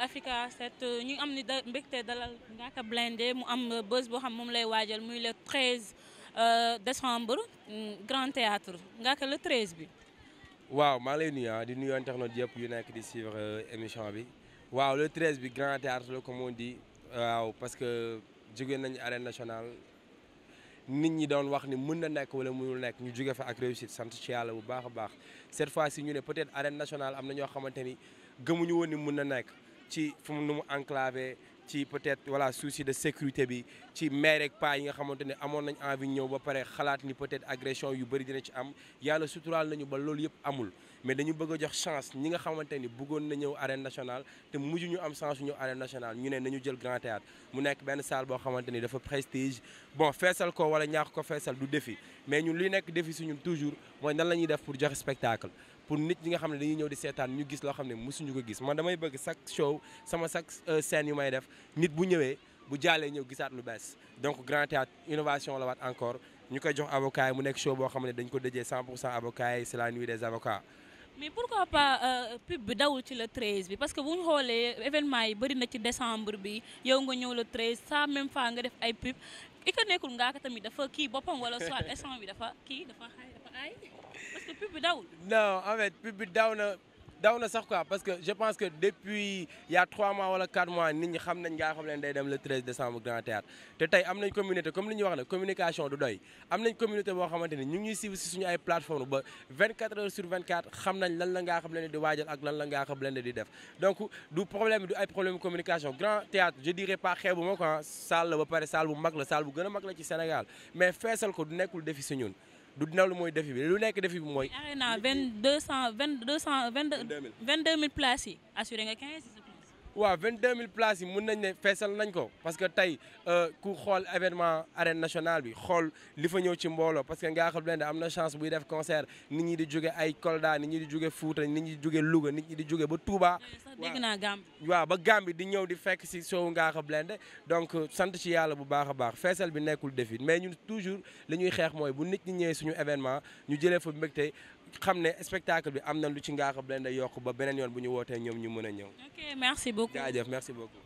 Africa 7 ñu am ni mbégte dalal Ngaaka Blindé mu am bés boo xam moom lay waajal muy le 13 décembre Grand Théâtre Ngaaka le 13 bi. waaw maa lay nuyu di nuyu internautes yëpp yu nekk di suivre émission bi waaw le 13 bi Grand Théâtre la comme on dit waaw parce que jóge nañu arène nationale nit ñi doon wax ni mën na nekk wala mënul nekk ñu jóge fa ak réussite sant ci yàlla bu baax a baax cette fois ci ñu ne peut-être arène nationale am na ñoo xamante ni gëmuñu woon ni mën na nekk ci fu mu nu mu enclavé ci peut-être voilà souci de sécurité bi ci maire ak pas yi nga xamante ne amoon nañ envie ñëw ba pare xalaat ni peut-être agression yu bëri dina ci am yàlla suturaal nañu ba loolu yëpp amul mais dañu bëgg a jox chance ñi nga xamante ni bëggoon na ñëw arène nationale te mujj ñu am chance ñëw arène nationale ñu ne nañu jël Grand Théâtre mu nekk benn salle boo xamante ni dafa prestige bon feesal ko wala ñaax ko feesal du défi mais ñun li nekk défi suñu toujours mooy nan la ñuy def pour joxe spectacle pour nit ñi nga xam ne dañuy ñëw di seetaan ñu gis loo xam ne mosuñu ko gis man damay bëgg chaque show chaque scène yu may def nit bu ñëwee bu jàllee ñëw gisaat lu bees donc Grand Théâtre innovation la waat encore ñu koy jox avocat yi mu nekk show boo xam ne dañ ko déjee 100% avocats yi c'est la nuit des avocats. mais pourquoi pas pub bi dawul ci le 13 bi parce que bu ñu xoolee événement yi bëri na ci décembre bi yow nga ñëw le 13 ça même fois nga def ay pub i ko nekkul Ngaaka tamit dafa kii boppam wala soit instant bi dafa aay parce que pub bi dawul. non en fait pub bi daw na sax quoi parce que je pense que depuis il y a 3 mois wala 4 mois nit ñi xam nañ ngaa xam leen day dem le 13 décembre Grand Théâtre te tey am nañ communauté comme li ñuy wax ne communication du doy am nañ communauté boo xamante ni ñu ngi ñuy suivre si suñu ay plateforme ba 24 heures sur 24 xam nañ lan la ngaa xam leen di waajal ak lan la ngaa xam leen di def donc du problème du ay problème communication Grand Théâtre je dirais pas xeebu ma quoi salle la ba pare salle bu mag la salle bu gën a mag la ci Sénégal mais feesal ko du nekkul défi si ñun du dina lu mooy défi bi lu nekk défi bi mooy. arena 22000 places yi assuré nga 15. waaw 22000 places yi mën nañ ne feesal nañ ko parce que tey ku xool événement arène nationale bi xool li fa ñëw ci mbooloo parce que Ngaaka Blindé am na chance buy def concert nit ñi di jóge ay Kolda nit ñi di jóge Fouta nit ñi di jóge Louga nit ñi di jóge ba Touba. dégg naa Gambie. waaw ba Gambie di ñëw di fekk si show Ngaaka Blindé donc sant ci yàlla bu baax a baax feesal bi nekkul défi mais ñun toujours li ñuy xeex mooy bu nit ñi ñëwee suñu événement ñu jëlee fa mbégte xam ne spectacle bi am na lu ci Ngaaka Blindé yokk ba beneen yoon bu ñu wootee ñoom ñu mën a ñëw. ok merci beaucoup jaajëf merci beaucoup.